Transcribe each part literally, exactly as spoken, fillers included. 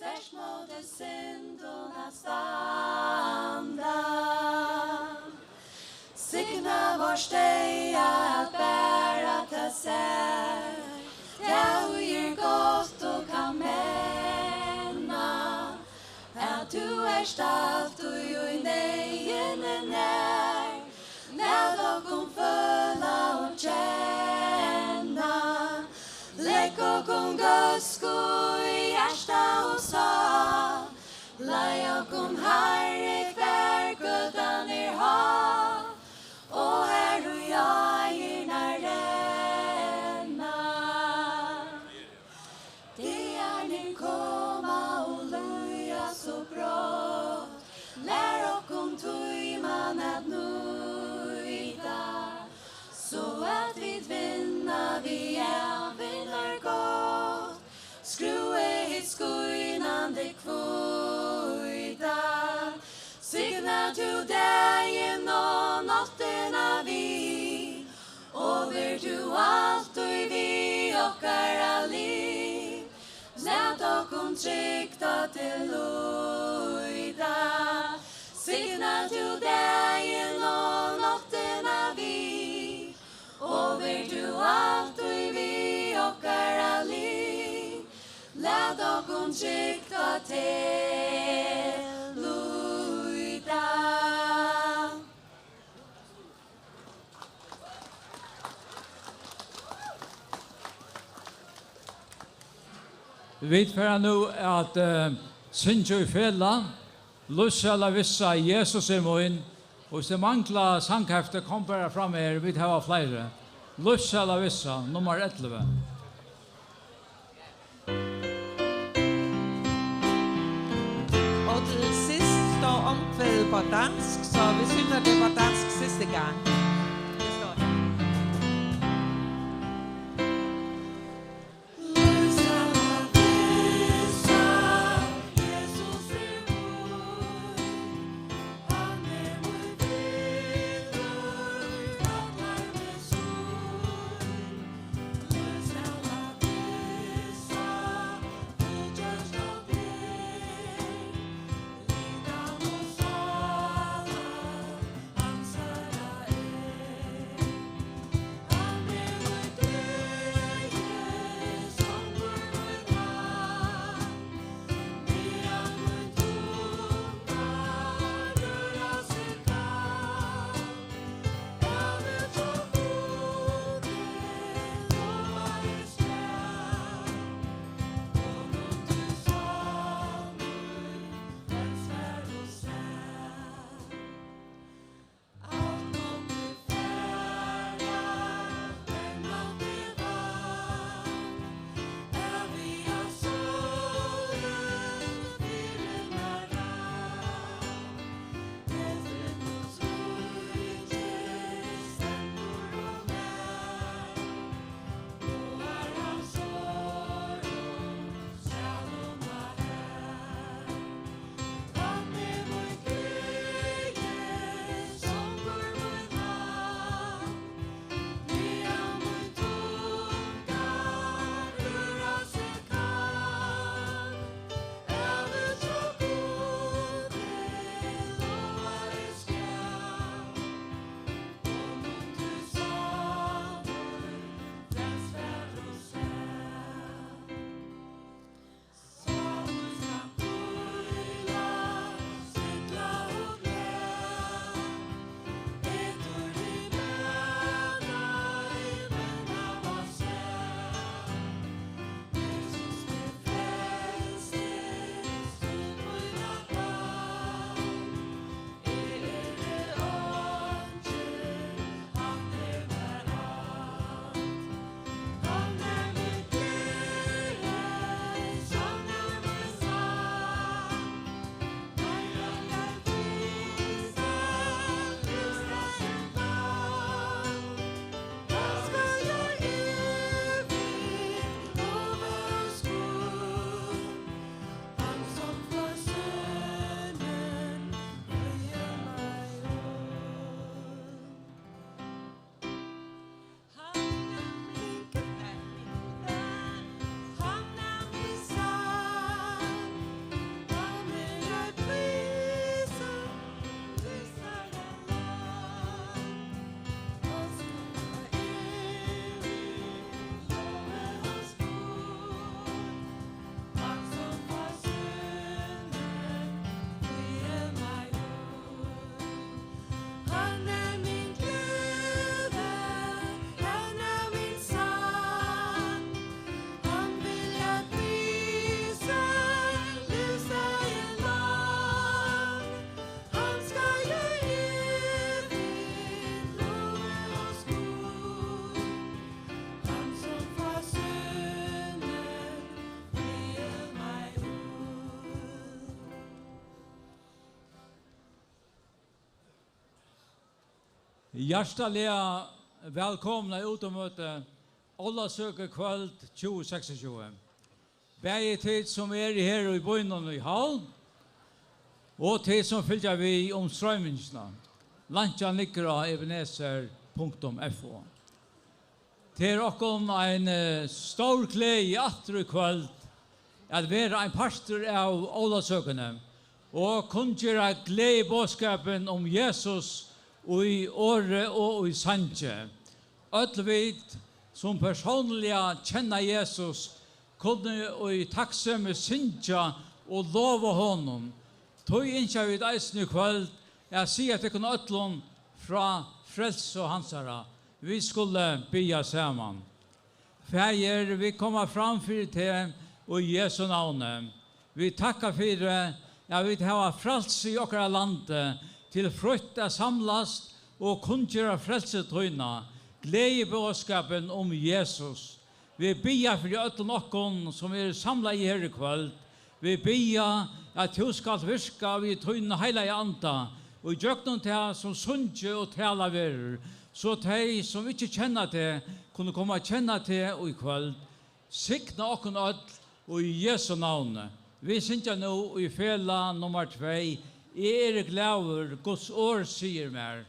Sterkt móti syndum at standa. Signa vor stað at bera tað sær, tað ið er gott og kann menna, at tú ert altíð í neyðini nær. Lat okkum føla og kenna, legg okkum góðsku í hjarta og sál. Leið okkum, Harri, hvar gøtan er hál, og har ið áirnar renna. Dagarnir koma og líða so brátt, lær okkum tíman at nýta, so at vit vinna við ævinnar gott. Skrúva hitt skínandi hvíta, signa tú dagin og náttina við, og ver tú altíð við okkara lið. Lat okkum trygt á teg líta, signa tú dagin og náttina við, og ver tú altíð við okkara lið. Lat okkum trygt á teg líta. Vit fara nú at, eh, syngja í felag. Lívssæla vissa, Jesus er mín. Og hvis tað mangla sanghefti, kom bara fram her, vit hava fleiri. Lívssæla vissa, nummar ellivu. Og til sidst står omkvædet på dansk, så vi synger det på dansk sidste gang. Det står her. Hjartaliga vælkomna út á møti Ólavsøkukvøld tjúgu seksogtjúgu. Bæði tit, sum eru her í býnum í Havn, og tit, sum fylgja við um stroymingina. Leinkjan liggur á ebenezer punktum f o. Tað er okkum ein, eh, stór gleði aftur í kvøld at vera ein partur av Ólavsøkuni og kunngera gleðiboðskapin um Jesus í orði og í sangi. Øll vit, sum persónliga kenna Jesus, kunnu í takksemi syngja og lova honum. Tí ynskja vit eisini í kvøld at siga tykkum øllum frá frelsu hansara. Vit skulu biðja saman. Faðir, vit koma fram fyri teg í Jesu navni. Vit takka fyri, at vit hava frælsi í okkara landi til frítt at samlast og kunngera frelsi tína, gleðiboðskapin um Jesus. Vit biðja fyri øllum okkum, sum eru samlaði her í kvøld. Vit biðja, at tú skalt virka við tínum heilaga Anda, og ígjøgnum tað, sum sungið og talað verður, so tey, sum ikki kenna teg, kunnu koma at kenna teg í kvøld. Signa okkum øll í Jesu navni. Vit syngja nú í felag nummar tvey, Eg eri glaður, Guds orð sigur mær.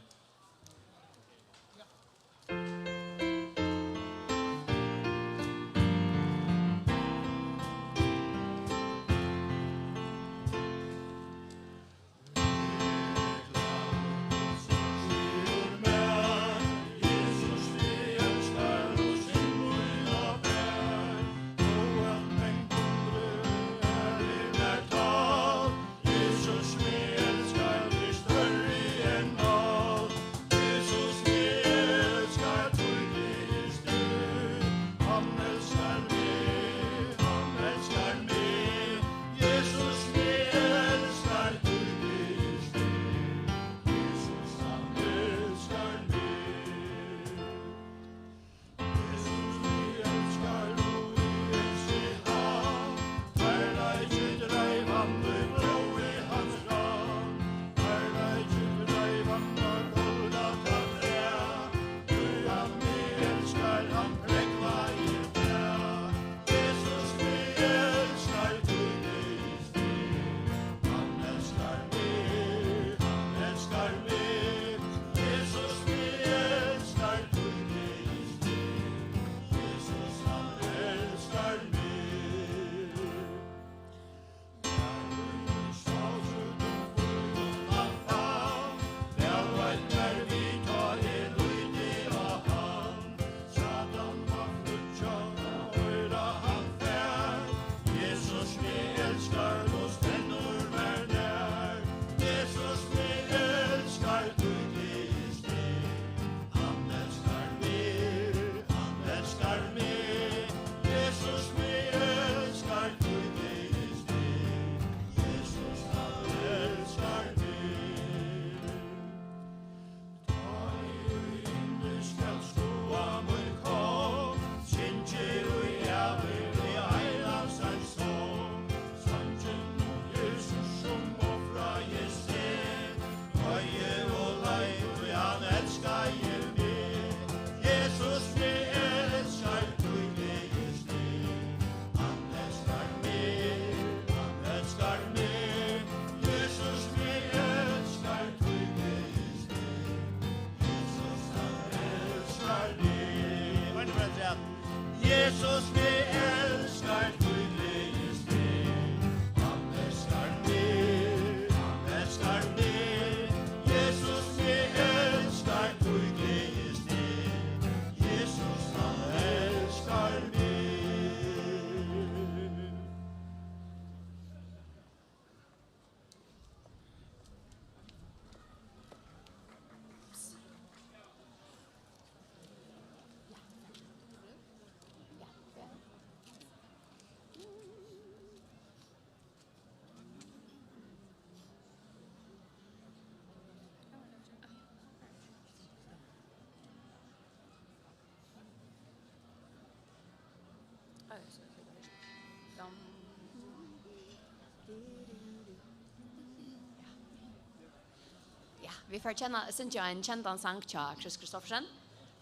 Ja, Vit fara at kenna, syngja ein kendan sang hjá Chris Christoffersen.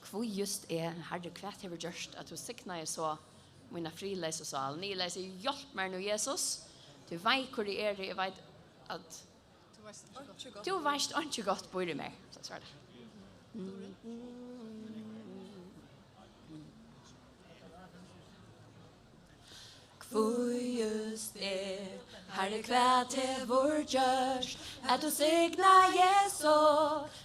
Hví júst eg, Harri, hvat hevur gjørt, at tú signaði so mína friðleysu sál? Niðurleysi, hjálp mær nú, Jesus. Tú veit, hvør eg eri, eg veit, at Tú veitst einki gott býr í mær. So, so er tað. Hví júst eg, Harri, hvat hevur gjørt, at tú signaði so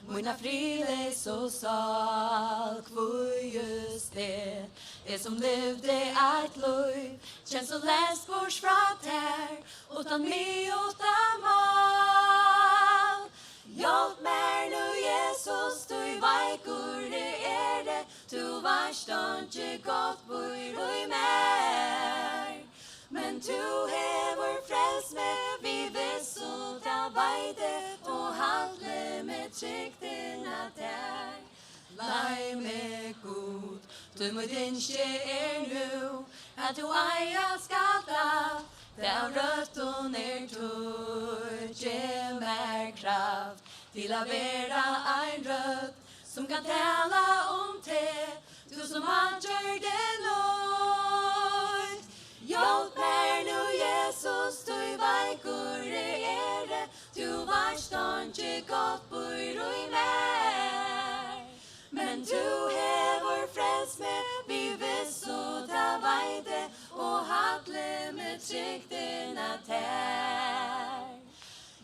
mína friðleysu sál? Hví júst eg, eg sum livdi eitt lív, kent so langt burt frá tær, uttan meg, uttan mál. Hjálp mær nú, Jesus, tí veikur eg eri, tú veitst einki gott býr í mær. Men tú hevur frelst meg við vissu, tað veit eg, og haldi meg trygdan at tær. Leið meg, Gud, tí mítt ynski er nú, at tú eiga skalt alt, tað av røttum er títt. Gev mær kraft til at vera ein rødd, sum kann tala um teg, tú sum hann gjørdi lýtt. Hjálp mær nú, Jesus, tí veikur eg eri, tú veitst einki gott býr í mær. Men tú hevur frelst meg við vissu, tað veit eg, og haldi meg trygdan at tær.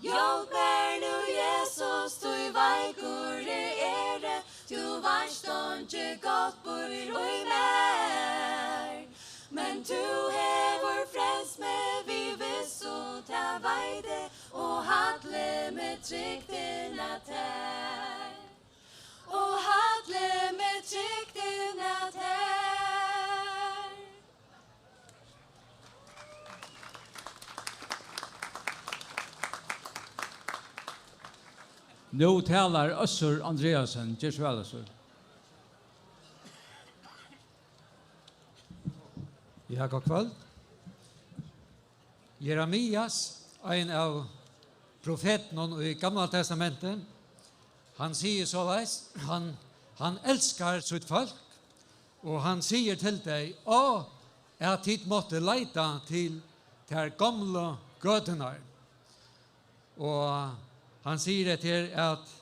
Hjálp mær nú, Jesus, tí veikur eg eri, tú veitst einki gott býr í mær. Men tú hevur frelst meg við vissu, tað veit eg, og haldi meg trygdan at tær. Og haldi meg trygdan at tær. Nú talar Øssur Andreasen. Ger so væl, Øssur. Ja, gott kvøld. Jeremias, ein av profetunum í Gamla Testamenti, hann sigur soleiðis, hann, hann elskar sítt fólk, og hann sigur til tey: Á, at tit máttu leita til tær gomlu gøturnar. Og hann sigur hetta her, at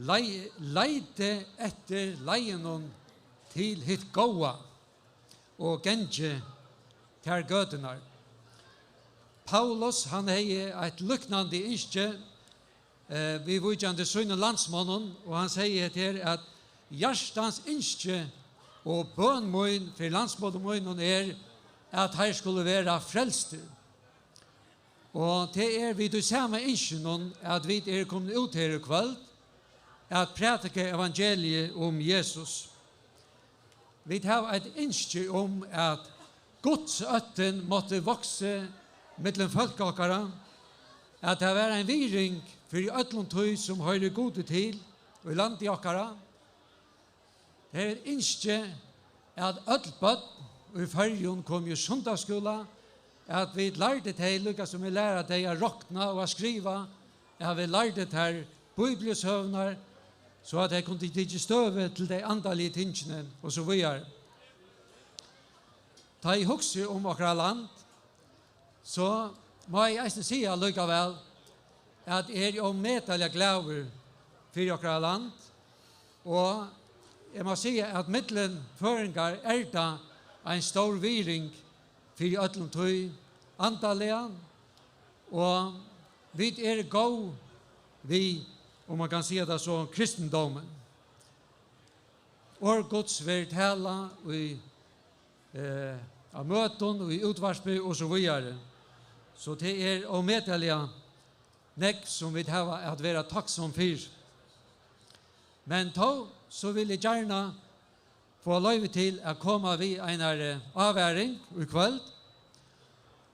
lei-, leitið eftir leiðunum til hitt góða og gangið tær gøturnar. Paulus, hann hevði eitt líknandi ynski, eh, viðvíkjandi sínum landsmonnum, og hann segði hetta her, at: Hjartans ynski og bøn mín fyri landsmonnum mínum er, at teir skulu vera frelstir. Og tað er við tí sama ynskjum, at vit eru komin út her í kvøld, at prædika evangeliið um Jesus. Vit hava eitt ynski um, at Guds óttin mátti vaksa millum fólk okkara, at tað var ein virðing fyri øllum tí, sum hoyrir Gudi til í landi okkara. Tað er ynski, at øll børn í Føroyum komu í sunnudagsskúla, at vit lærdu tey, líka sum vit læra tey at rokna og at skriva, at vit lærdu tær bíbliusøgurnar, so at tey kundu tikið støðu til tey andaligu tingini og so víðari. Tá eg hugsi um okkara land, so má eg eisini siga allíkavæl, at eg eri ómetaliga glaður fyri okkara land, og eg má siga, at millum føroyingar er tað ein stór virðing fyri øllum tí andaliga, og vit eru góð við, um man kann siga tað so, kristindómin. Orð Guds verður talað í, eh, á møtum, í útvarpi og so víðari. So tað er ómetaliga nógv, sum vit hava at vera takksom fyri. Men tó, so vil eg gjarna fáa loyvi til at koma við einari ávaring í kvøld.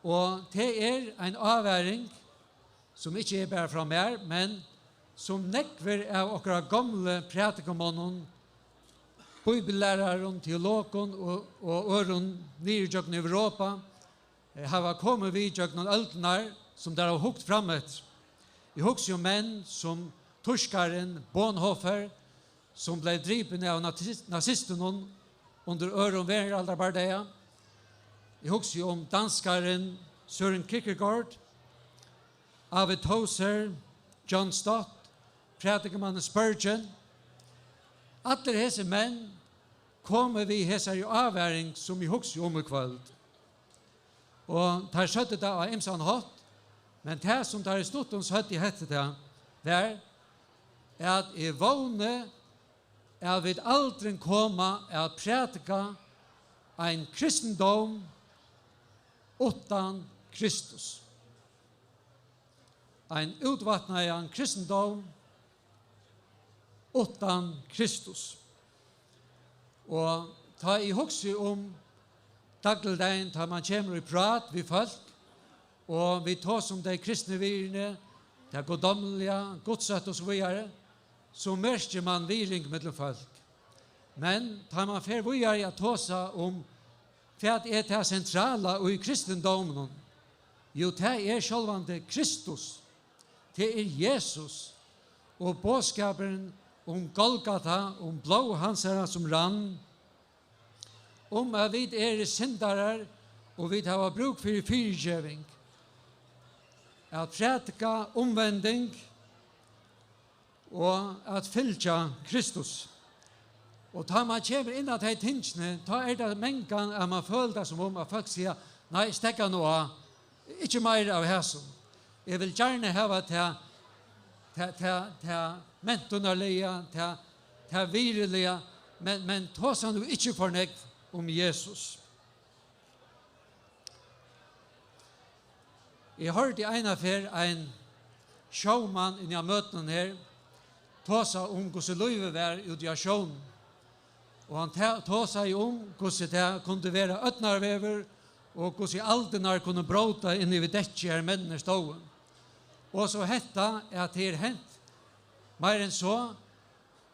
Og tað er ein ávaring, sum ikki er bara frá mær, men sum nógvir av okkara gomlu prædikamonnum, bíbellærarum, teologum og, og øðrum niður gjøgnum Europa, eh, hava komið við gjøgnum øldirnar, sum teir hava hugt fram eftir. Eg hugsi um menn sum týskarin Bonhoeffer, sum bleiv dripin av nazis-, nazistunum undir øðrum veraldarbardaga. Eg hugsi um danskarin Søren Kierkegaard, Arvid Tozer, John Stott, prædikamannin Spurgeon. Allir hesir menn komu við hesari ávaring, sum eg hugsi um í kvøld. Og teir søgdu tað á ymsan hátt, men tað, sum teir í stuttum søgdu, hetta tað, var, at eg vóni, at vit aldrin koma at prædika ein kristindóm uttan Kristus. Ein útvatnaðan kristindóm uttan Kristus. Og tá eg hugsi um dagligdagin, tá man kemur í prát við fólk, og vit tosa um tey kristnu virðini, tað guddómliga, gudsótta og so víðari, so merkir man virðing millum fólk. Men tá man fer víðari at tosa um, hvat er tað sentrala í kristindóminum? Jú, tað er sjálvandi Kristus. Tað er Jesus og boðskapurin um Golgata, um blóð hansara, sum rann, um at vit eru syndarar og vit hava brúk fyri fyrigeving, at prædika umvending og at fylgja Kristus. Og tá man kemur inn á tey tingini, tá er tað mangan, at man følir tað, sum um at fólk siga: "Nei, steðga nú á, ikki meira av hasum. Eg vil gjarna hava tað, tað, tað, tað mentanarliga, tað, tað virðiliga, men, men tosa nú ikki for nógv um Jesus." Eg hoyrdi eina ferð ein sjómann inni á møtinum her tosa um, hvussu lívið var úti á sjónum. Og hann ta-, tosaði um, hvussu tað kundi vera ódnarveður, og hvussu aldirnar kunnu bróta inn yvir dekkið, har menninir stóðu. Og so hetta, at tað er hent meira enn so,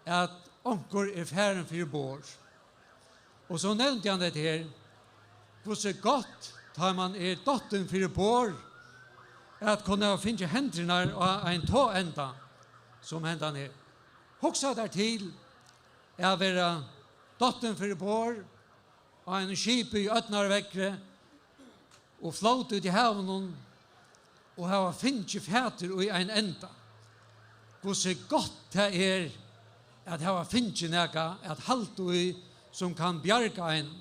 at onkur er farin fyri borð. Og so nevndi hann hetta her, hvussu gott, tá man er dottin fyri borð, at kunna hava fingið hendurnar á ein togenda, sum hendan her. Hugsa tær til at vera dottin fyri borð á einum skipi í ódnarveðri og flóta úti í havinum og hava fingið fatur í ein enda. Hvussu gott tað er at hava fingið nakað at halda í, sum kann bjarga einum.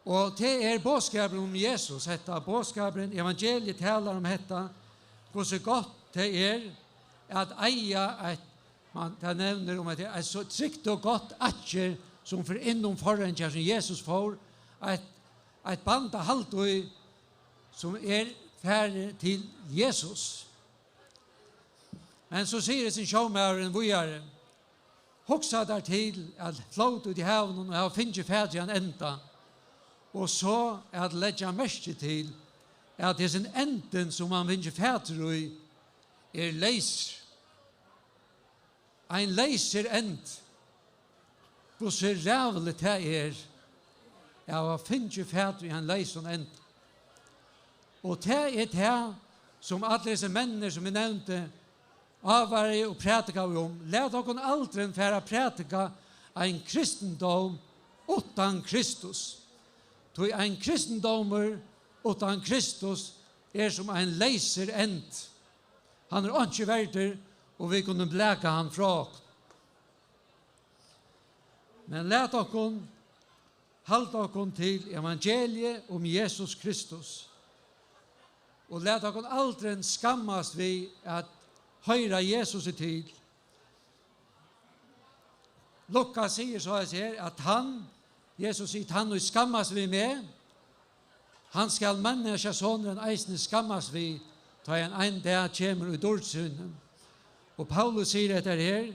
Og tað er boðskapurin um Jesus, hetta boðskapurin, evangeliið talar um hetta, hvussu gott tað er at eiga eitt, man, tað nevnir um, at tað er so trygt og gott akker, sum fer inn um forhangið, sum Jesus fór, eitt, eitt band at halda í, sum er farið til Jesus. Men so sigur hesin sjómaðurin víðari: Hugsa tær til at flóta út í havinum og hava fingið fatur í ein enda, og so at leggja merki til, at hesin endin, sum hann fingið fatur í, er leysur. Ein leysur endi. Hvussu ræðuligt tað er, at hava fingið fatur í ein leysan enda. Og tað er tað, sum allir hesir menninir, sum eg nevndi, ávaraðu og prædikaðu um. Lat okkum aldrin fara at prædika ein kristindóm uttan Kristus. Tí ein kristindómur uttan Kristus er sum ein leysur endi. Hann er einki verdur, og vit kunnu blaka hann frá okkum. Men lat okkum halda okkum til evangeliið um Jesus Kristus. Og lat okkum aldrin skammast við at hoyra Jesusi til. Lukas sigur soleiðis her, at hann, Jesus sigur: "Tann, ið skammast við meg, hann skal Menniskjusonurin eisini skammast við, tá ið hann ein dag kemur í dýrd síni." Og Paulus sigur hetta her: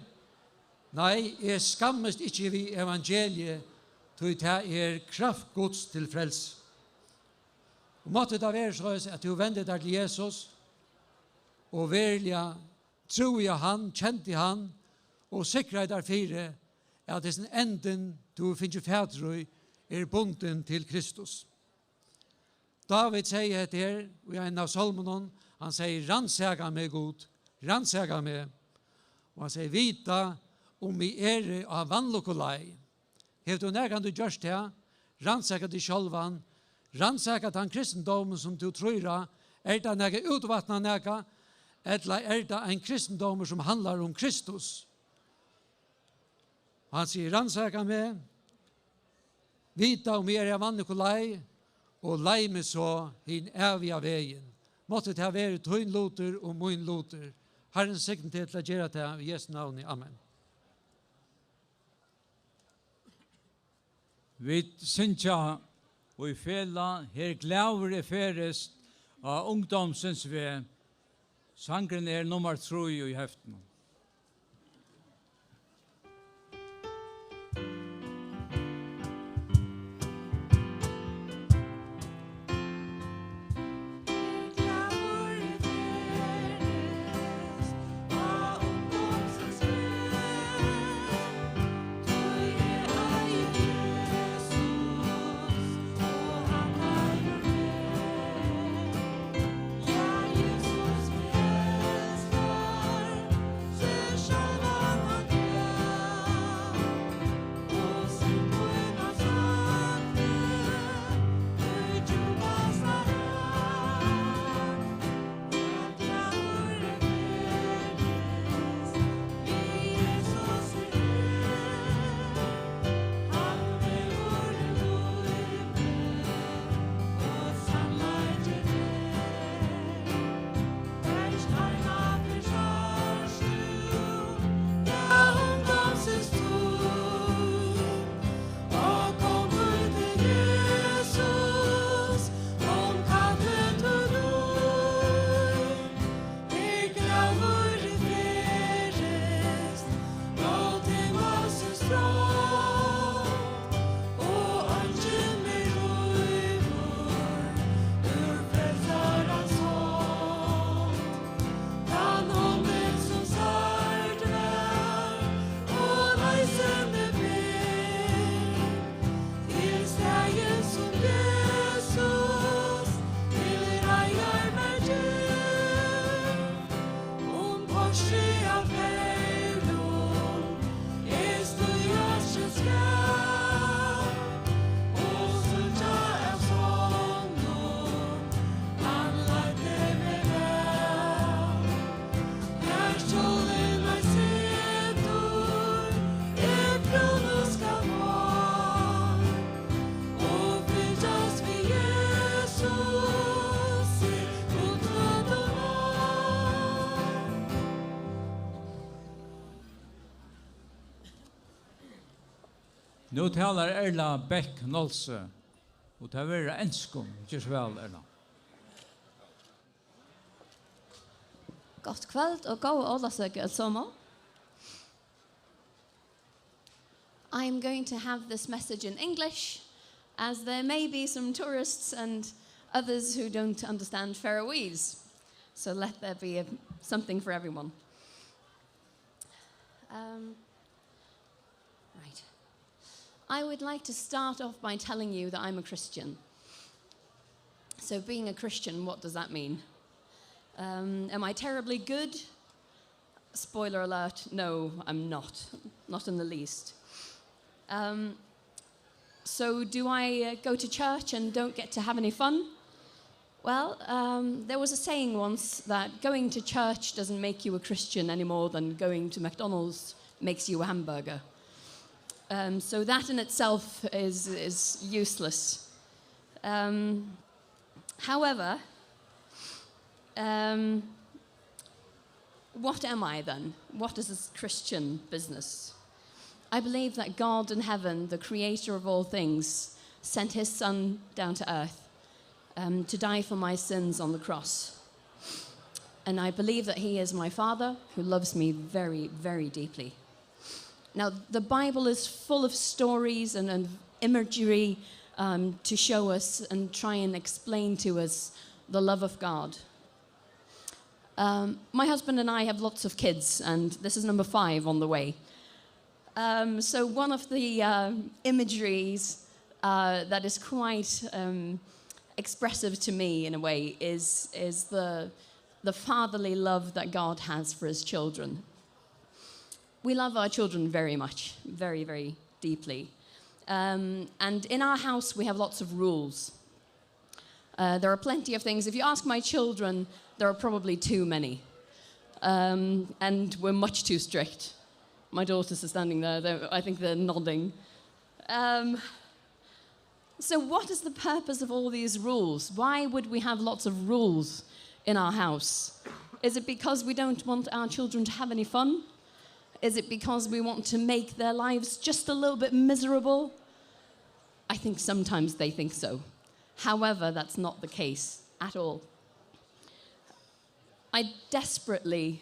"Nei, eg skammist ikki við evangeliið, tí tað er kraft Guds til frelsu." Og mátti tað vera soleiðis, at tú vendir tær til Jesus, og veruliga trúði á hann, kendi hann, og sikraði tær fyri, at hesin endin, tú hevur fingið fatur í, er bundin til Kristus. Dávid segði hetta her í einum av sálmunum, hann segði: "Rannsaka meg, Gud, Rannsaka meg. Og hann segði: Vita, um eg eri á vanlukkuleið. Hevur tú nakrantíð gjørt tað? Rannsaka teg sjálvan. Rannsaka tann kristindómin, sum tú trýr á. Er tað nakað útvatnað nakað? Ella er tað ein kristindómur, sum handlar um Kristus? Og hann sigur: Rannsaka meg, vita, um eg eri á vanlukkuleið, og leið meg so hin æviga vegin. Mátti tað verið tín lutur og mín lutur. Harrin signi teg til at gera tað, í Jesu navni. Amen. Vit syngja í felag: Her glaður eg ferðist á ungdómsins veg. Sangurin er nummar trý í heftinum. Nú talar Erla Bech Nolsøe, og tað verður á enskum. Ger so væl, Erla. Gott kvøld og góða ólavsøku, øll somul. I'm going to have this message in English, as there may be some tourists and others who don't understand Faroese. So let there be a, something for everyone. Um, right. I would like to start off by telling you that I'm a Christian. So, being a Christian, what does that mean? Um, am I terribly good? Spoiler alert, no, I'm not. Not in the least. Um, so, do I uh, go to church and don't get to have any fun? Well, um, there was a saying once that going to church doesn't make you a Christian any more than going to McDonald's makes you a hamburger. Um, so that in itself is, is useless. Um, however, um, what am I then? What is this Christian business? I believe that God in heaven, the creator of all things, sent his son down to earth um, to die for my sins on the cross. And I believe that he is my father who loves me very, very deeply. Now, the Bible is full of stories and, and imagery um, to show us and try and explain to us the love of God. Um, my husband and I have lots of kids, and this is number five on the way. Um, so one of the uh, imageries uh, that is quite um, expressive to me in a way is, is the, the fatherly love that God has for his children. We love our children very much, very, very deeply. Um, and in our house, we have lots of rules. Uh, there are plenty of things. If you ask my children, there are probably too many. Um, and we're much too strict. My daughters are standing there. They're, I think they're nodding. Um, so, what is the purpose of all these rules? Why would we have lots of rules in our house? Is it because we don't want our children to have any fun? Is it because we want to make their lives just a little bit miserable? I think sometimes they think so. However, that's not the case at all. I desperately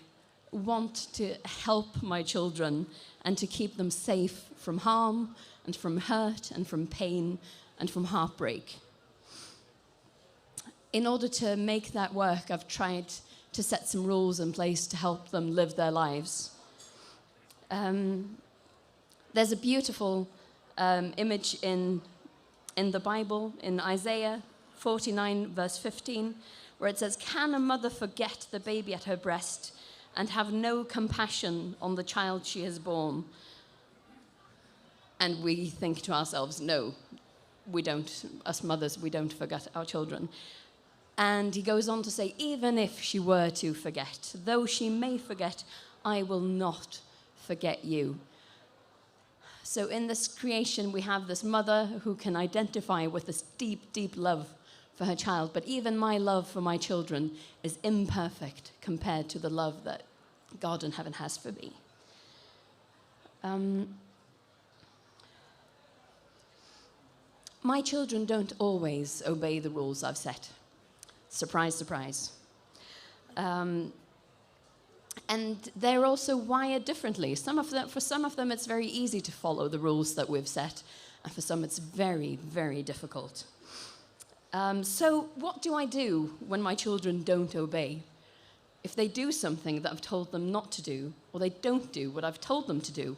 want to help my children and to keep them safe from harm and from hurt and from pain and from heartbreak. In order to make that work, I've tried to set some rules in place to help them live their lives. Um, there's a beautiful um, image in, in the Bible, in Isaiah forty-nine, verse fifteen, where it says, "Can a mother forget the baby at her breast and have no compassion on the child she has borne?" And we think to ourselves, "No, we don't. Us mothers, we don't forget our children." And he goes on to say, "Even if she were to forget, though she may forget, I will not forget you." So in this creation, we have this mother who can identify with this deep, deep love for her child. But even my love for my children is imperfect compared to the love that God in heaven has for me. Um, my children don't always obey the rules I've set. Surprise, surprise. Um, and they're also wired differently. Some of them, for some of them, it's very easy to follow the rules that we've set, and for some, it's very, very difficult. Um, so, what do I do when my children don't obey? If they do something that I've told them not to do, or they don't do what I've told them to do,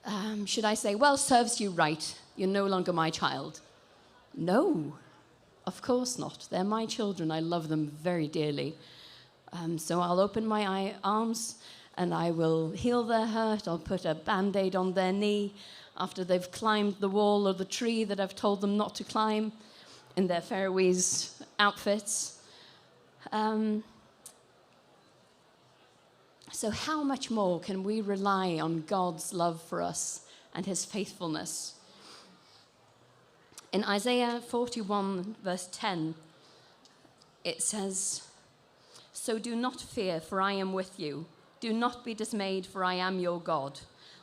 um, should I say, "Well, serves you right, you're no longer my child"? No, of course not. They're my children. I love them very dearly. Um, so I'll open my eye, arms and I will heal their hurt. I'll put a band-aid on their knee after they've climbed the wall or the tree that I've told them not to climb in their Faroese outfits. Um, so, how much more can we rely on God's love for us and his faithfulness? In Isaiah forty-one, verse ten, it says, "So do not fear, for I am with you. Do not be dismayed, for I am your God.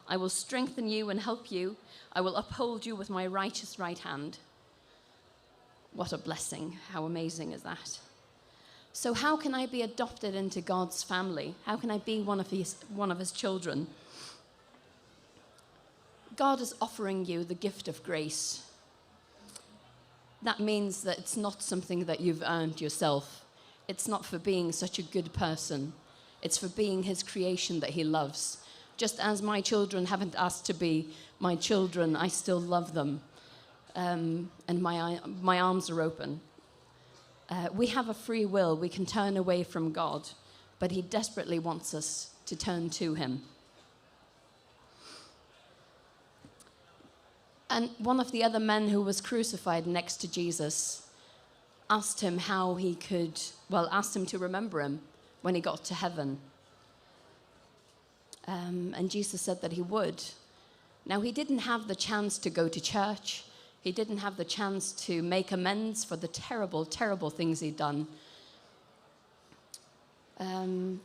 I will strengthen you and help you. I will uphold you with my righteous right hand." What a blessing. How amazing is that? So, how can I be adopted into God's family? How can I be one of his, one of his children? God is offering you the gift of grace. That means that it's not something that you've earned yourself. It's not for being such a good person. It's for being his creation that he loves. Just as my children haven't asked to be my children, I still love them. Um, and my, my arms are open. Uh, we have a free will. We can turn away from God, but he desperately wants us to turn to him. And one of the other men who was crucified next to Jesus asked him how he could, well, asked him to remember him when he got to heaven. Um, and Jesus said that he would. Now, he didn't have the chance to go to church. He didn't have the chance to make amends for the terrible, terrible things he'd done. Um,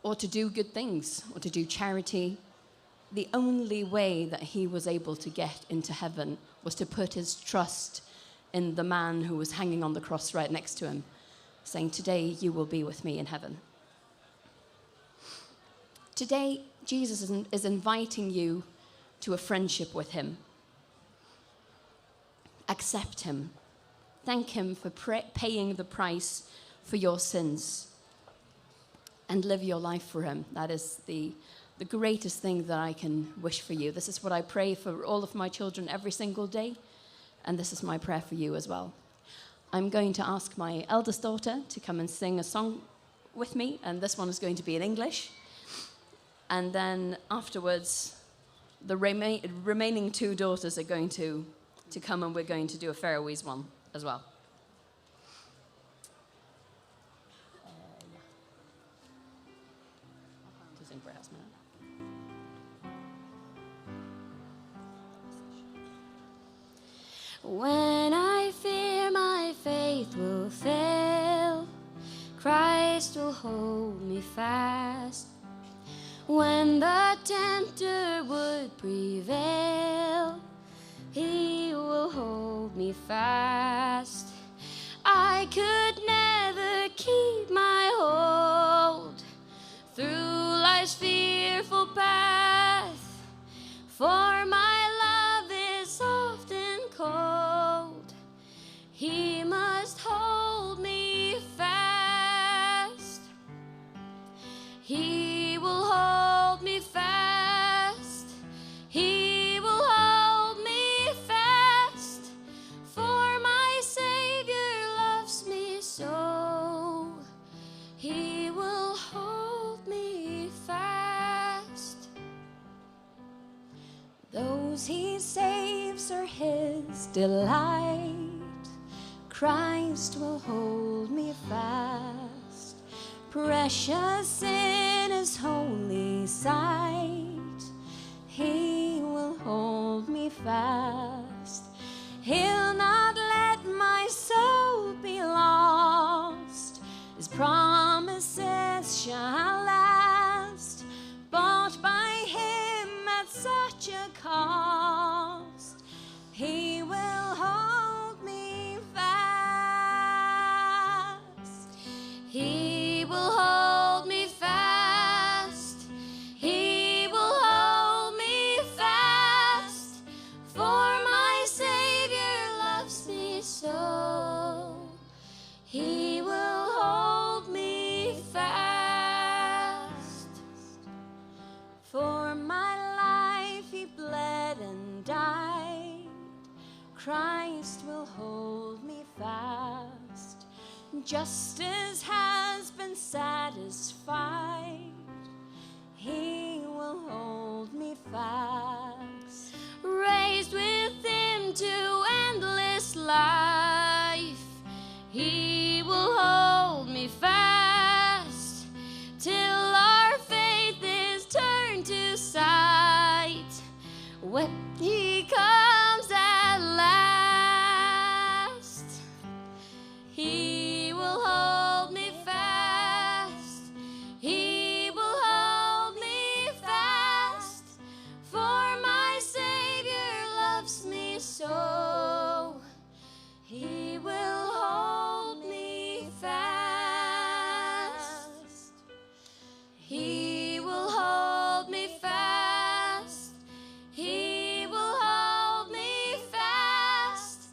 or to do good things, or to do charity. The only way that he was able to get into heaven was to put his trust in the man who was hanging on the cross right next to him, saying, "Today you will be with me in heaven." Today, Jesus is, is inviting you to a friendship with him. Accept him. Thank him for pra- paying the price for your sins. And live your life for him. That is the, the greatest thing that I can wish for you. This is what I pray for all of my children every single day. And this is my prayer for you as well. I'm going to ask my eldest daughter to come and sing a song with me, and this one is going to be in English. And then afterwards, the rema- remaining two daughters are going to, to come, and we're going to do a Faroese one as well. When I fear, my faith will fail, Christ will hold me fast. When the tempter would prevail, he will hold me fast. I could never keep my hold through life's fearful path, for my love is often cold. He must hold me fast. He will hold me fast. He will hold me fast. For my Savior loves me so. He will hold me fast. Those he saves are his delight. Christ will hold me fast. Precious in his holy sight, he will hold me fast. He'll not let my soul be lost. His promises shall last. Bought by him at such a cost, he will hold me fast. He will hold me fast. He will hold me fast. For my Savior loves me so. He will hold me fast. For my life he bled and died. Christ will hold me fast. Justice has been satisfied. He will hold me fast. Raised with him to endless life, he will hold me fast till our faith is turned to sight. When he comes at last, he will hold me fast. He will hold me fast. For my Savior loves me so. He will hold me fast. He will hold me fast. He will hold me fast.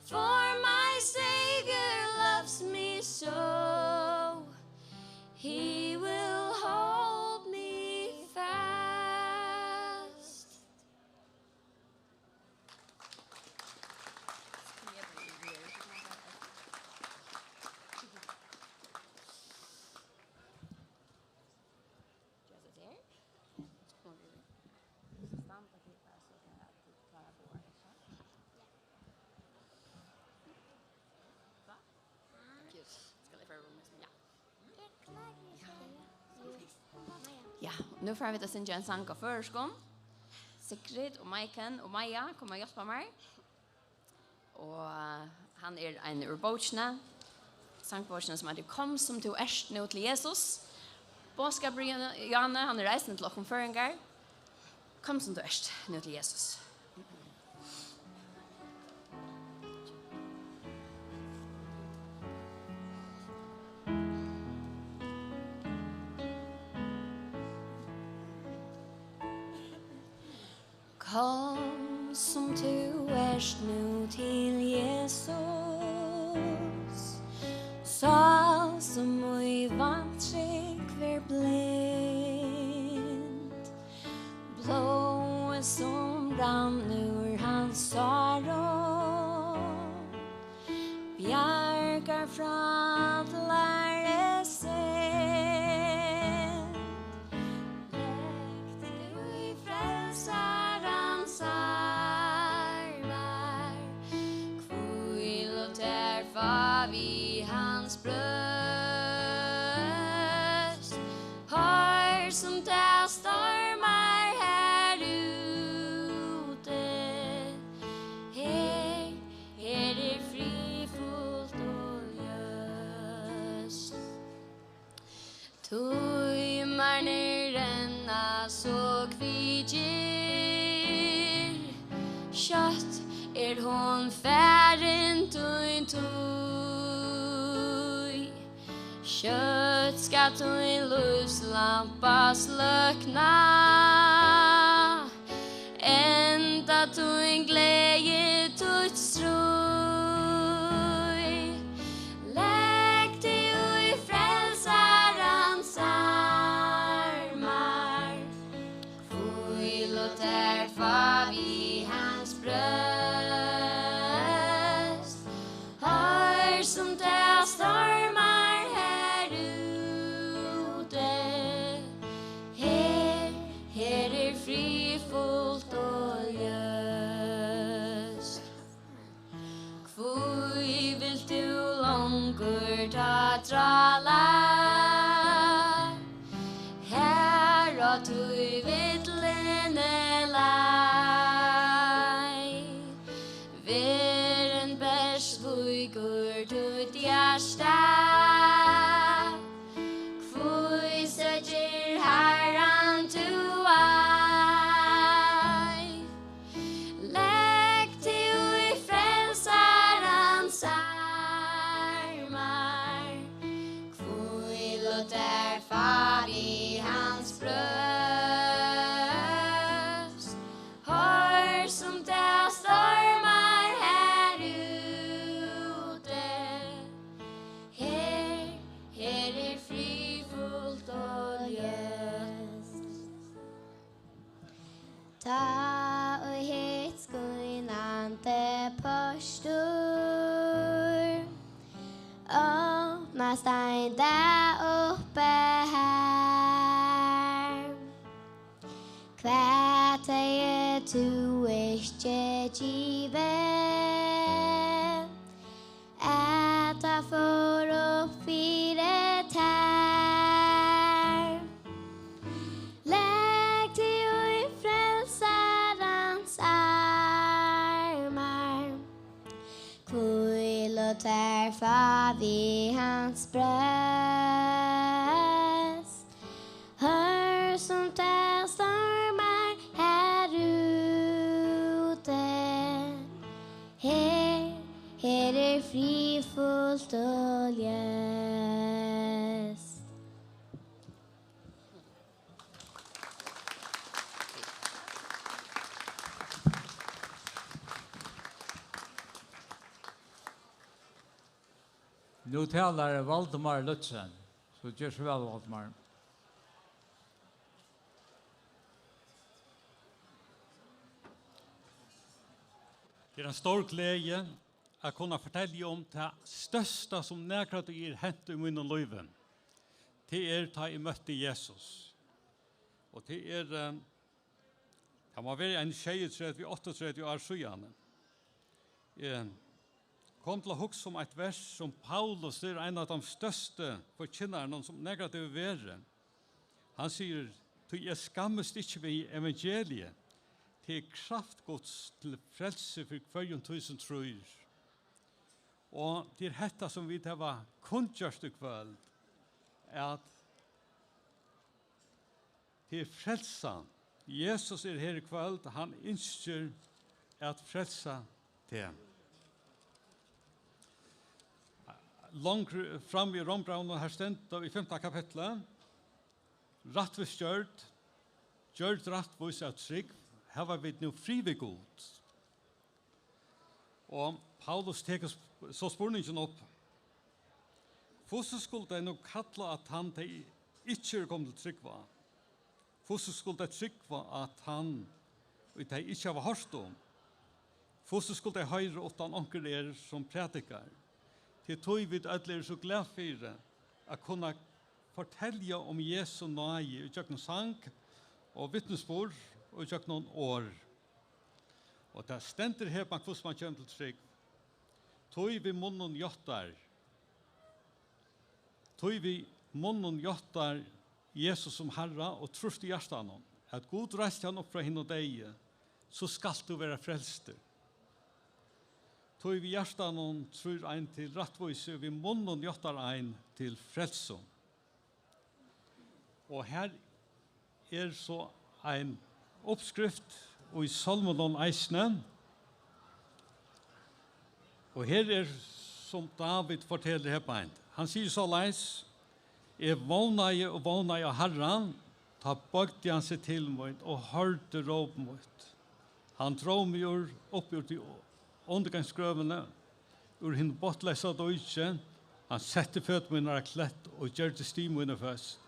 For my Savior loves me so. He will hold me fast. Ja, nú fara vit at syngja ein sang á føroyskum. Sigrid og Maiken og Maja koma at hjálpa mær. Og hann er ein úr bókini, sangbókini, sum eitur Kom sum tú ert nú til Jesus. Boðskapur Jan-, Jane, hann er eisini til okkum føroyingar. Kom sum tú ert nú til Jesus. Kom sum tú ert nú til Jesus, sál sum í vantrúgv er blind. Blóðið sum rann úr hans sárum, bjargaði Frá allari synd. Legg teg í Frelsarans armar, hvíl og tær fá við hans brøst. Hoyr sum tað stormar har úti, her, her er friðfullt og ljóst. Tímarnir renna so kvikir, skjótt er hon farin, tín tíð. Skjótt skal tín lívslampa sløkna, enda tín gleði, títt stríð. Legg teg í Frelsarans armar, hvíl og tær fá við hans brøst. Hoyr sum tað stormar har úti, her, her er friðfullt og ljóst. Hví vilt tú longur tá drála, har á tí villini leið? Verðin bert slíkur títt hjarta, hví søkir Harran tú ei? Legg teg í Frelsarans armar, hvíl og tær fá við hans brøst. Hoyr sum tað stormar har úti, her, her er friðfullt og ljóst. Tá ið hitt skínandi portur opnast ein dag uppi har, hvat hevði tú ikki givið, at tað fór upp fyri tær? Legg teg í Frelsarans armar, hvíl og tær fá við hans brøst. Hoyr sum tað stormar har úti, her, her er friðfullt og ljóst. Nú talar Valdimar Lützen, so ger so væl, Valdimar. Tað er ein stór gleði at kunna fortelja um tað størsta, sum nakrantíð er hent í mínum lívi. Tað er, tá eg møtti Jesus. Og tað er, eh, tað má vera ein sjeyogtretivu, áttaogtretivu ár síðani. Eg kom til at hugsa um eitt vers, sum Paulus, er ein av teimum størstu forkynnarunum, sum nakrantíð hevur verið. Hann sigur: "Tí eg skammist ikki við evangeliið, tað er kraft Guds til frelsi fyri hvørjum tí, sum trýr." Og tað er hetta, sum vit hava kunngjørt í kvøld, at tað er frelsan. Jesus er her í kvøld, hann ynskir at frelsa teg. Longur fram í Rómbrævinum, her stendur í fimta kapitli: "Rættvís gjørd, gjørd rættvís av trúgv, hava vit nú frið við Gud." Og Paulus tekur sp-, so spurningin upp: "Hvussu skulu tey nú kalla á tann, tey ikki eru komin til trúgv á? Hvussu skulu tey trúgva á tann, ið tey ikki hava hoyrt um? Hvussu skulu tey hoyra, uttan onkur er, sum prædikar? Tað er tí, vit øll eru so glað fyri at kunna fortelja um Jesu náði í gjøgnum sang og vitnisburð og í gjøgnum orð. Og tað stendur her, man, hvussu man kemur til trúgv. Tí við munnum játtar, tí við munnum játtar Jesus sum Harra og trýrt í hjartanum, at Gud reisti hann upp frá hinum deyðu, so skalt tú vera frelstur. Tí við hjartanum trýr ein til rættvísi, við munnum játtar ein til frelsu. Og her er so ein uppskrift í Sálmunum eisini. Og her er, sum Dávid fortelur her beint. Hann sigur soleiðis: Eg vónaði og vónaði á Harran, tá boygdi hann seg til mín og hoyrdi róp mítt. Hann dró meg úr, upp úr tí undirgangsgrøvini, úr hinum botnleysa díki. Hann setti føtur mínar á klett og gjørdi stig míni føst.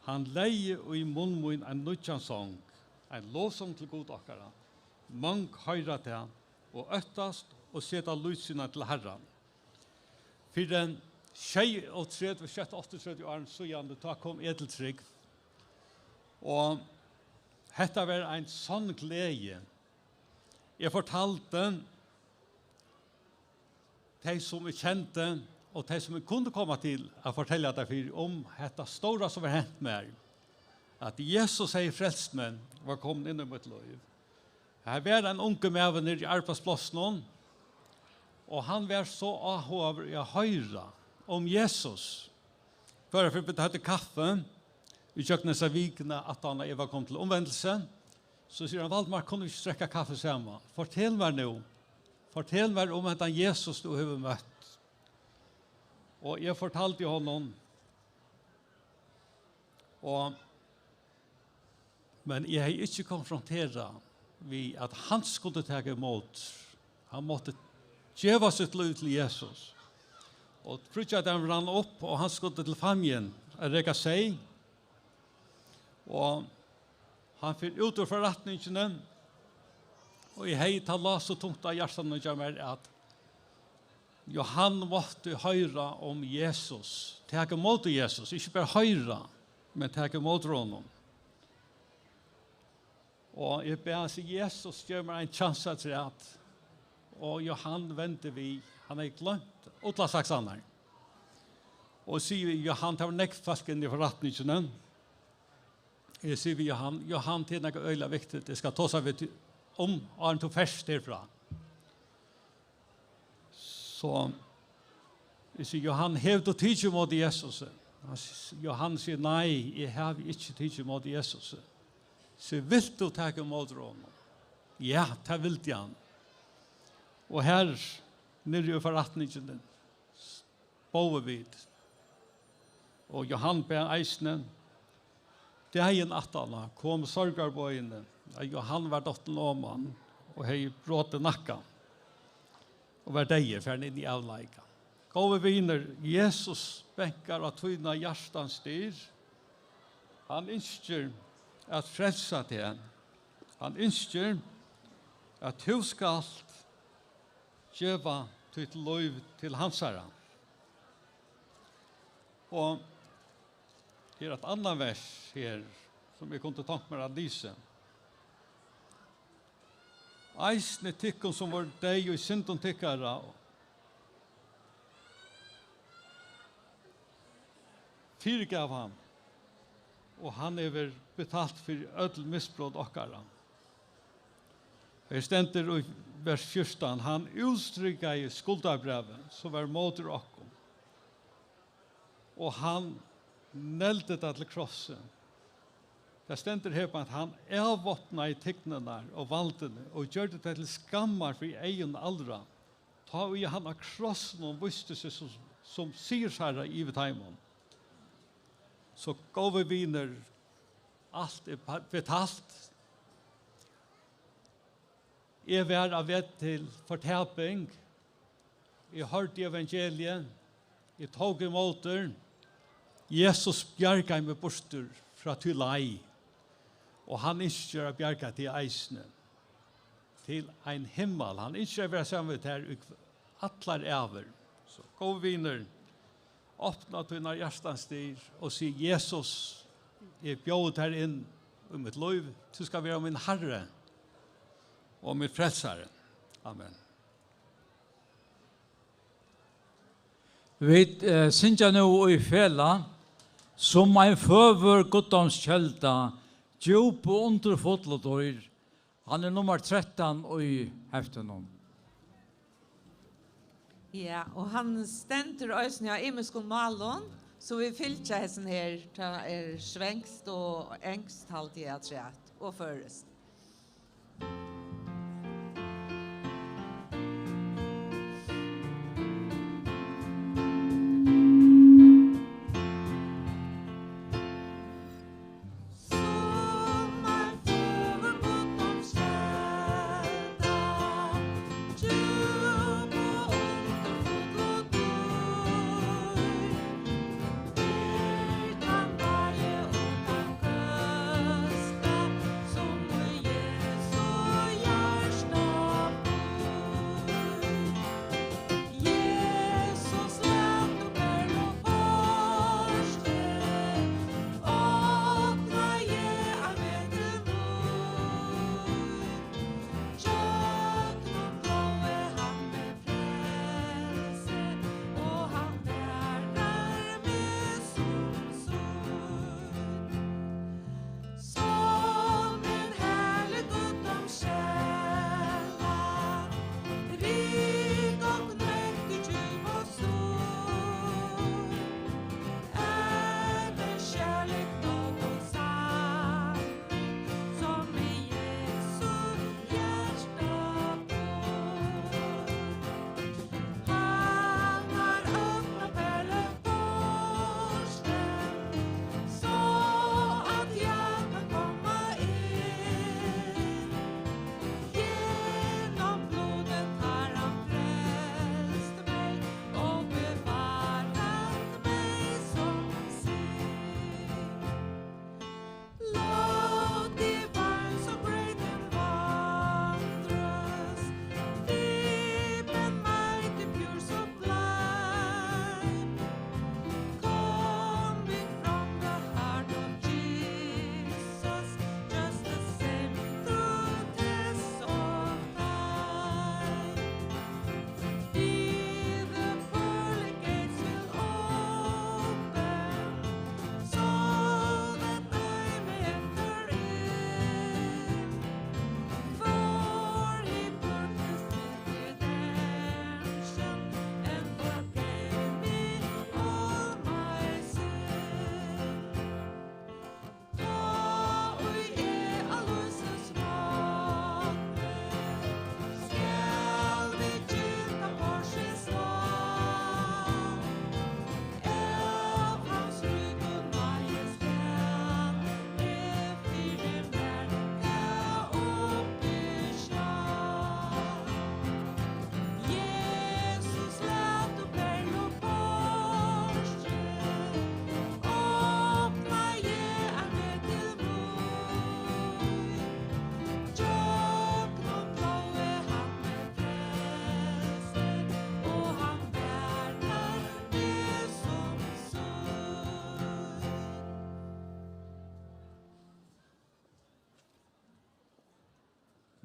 Hann legði í munn mín ein nýggjan song, ein lovsong til Gud okkara. Mong hoyra tað og óttast og seta lít sína til Harran. Fyri sjeyogtretivu, sjeyogtretivu árum síðan, tá kom eg til trúgv. Og hetta var ein sonn gleði. Eg fortaldi tey, sum eg kendi, og tey, sum eg kundi koma til at fortelja tað fyri, um hetta stóra, sum var hent mær, at Jesus hevði frelst meg, var komin inn í mítt lív. Her var ein ungur maður niðri í arbeiðsplássinum, og hann var so áhugaður í at hoyra um Jesus. Bara fyri, vit høvdu kaffi í gjøgnum hesa vikuna, aftan á eg var komin til umvendilsi, so sigur hann: "Valdimar, kunnu vit ikki drekka kaffi saman? Fortel mær nú. Fortel mær um hendan Jesus, tú hevur møtt." Og eg fortaldi honum, og, men eg hevði ikki konfronterað við, at hann skuldi taka ímóti. Hann mátti geva sítt lív til Jesus. Og fríggjadagin rann upp, og hann skuldi til Fámjin at reka seyð. Og hann fer út úr forretningini, og eg hevði tað lá so tungt á hjartanum hjá mær, at Johan mátti hoyra um Jesus, taka ímóti Jesus, ikki bara hoyra, men taka ímóti honum. Og eg bað hann siga: "Jesus, gev mær ein kjans afturat." Og Johan vendi við, hann hevði gloymt ullasaksarnar. Og sigur við Johan, tað var nógv fólk inni í forretningini. Eg sigi við Johan: "Johan, tað er nakað øgiliga viktigt, eg skal tosa við teg um, áðrenn tú fert herfrá." So eg sigi: "Johan, hevur tú tikið ímóti Jesusi?" Hann s-, Johan sigur: "Nei, eg havi ikki tikið ímóti Jesusi." Sigi: "Vilt tú taka ímóti honum?" Ja, tað vildi hann. Og her niðri í forretningini bóðu vit. Og Johan bað eisini. Dagin aftaná kom sorgarboðini, at Johan var dottin oman og hevði brotið nakkan og var deyður, farin inn í avleika. Góði vinur, Jesus bankar á tína hjartans dyr. Hann ynskir at frelsa teg. Hann ynskir, at tú skalt geva títt lív til hansara. Og her er eitt annað vers her, sum eg kundi tonkt mær at lýsa. Eisini tykkum, sum vóru deyð í syndum tykkara, fyrigav hann, og hann hevur betalt fyri øll misbrot okkara. Her stendur í vers fjúrtan: "Hann útstrikaði skuldabrævið, sum var móti okkum, og hann negldi tað til krossin." Tað stendur her, at hann avvápnaði tignirnar og valdini og gjørdi tað til skammar fyri eygum allra, tá ið hann á krossinum vísti seg sum, sum sigursharra yvir teimum. So, góði vinur, alt er pa-, betalt. Eg var á veg til fortaping. Eg hoyrdi evangeliið. Eg tók ímóti. Jesus bjargaði meg burtur frá tí leið. Og hann ynskir at bjarga teg eisini. Til ein himmal. Hann ynskir at vera saman við tær í allar ævir. So, góði vinur, opna tínar hjartans dyr og sig: "Jesus, eg bjóði tær inn í mítt lív. Tú skal vera mín Harri og mín Frelsari." Amen. Vit, eh, syngja nú í felag: "Sum ein føgur guddómskelda, djúp og undurfull og dýr." Hann er nummar trettan í heftinum. Ja, og hann stendur eisini á ymiskum málum, so vit fylgja hesum her, tað er svenskt og enskt, haldi eg, afturat, og føroyskt.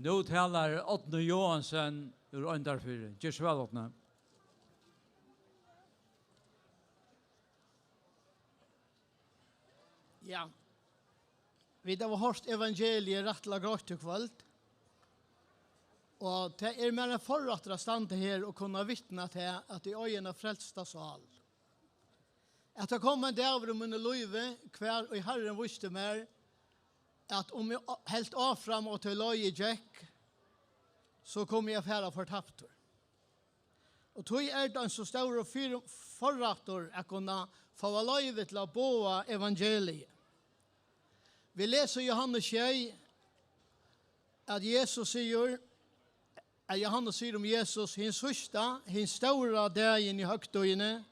Nú talar Árni Johansen úr Oyndarfirði. Ger so væl, Árni. Ja. Vit hava hoyrt evangeliið rættiliga greitt í kvøld. Og tað er mær ein forrættur at standa her og kunna vitna til at eg eigi eina frelsta sál. At tað kom ein dagur í mínum lívi, hvar ið Harrin vísti mær, at um eg á-, helt áfram á ta leið eg gekk, so kom eg at fara fortaptur. Og tí er tað ein so stórur fyri-, forrættur at kunna fáa loyvi til at boða evangeliið. Vit lesa í Jóhannes sjey, at Jesus sigur, at Jóhannes sigur um Jesus: "Hin síðsta, hin stóra dagin í høgtíðini,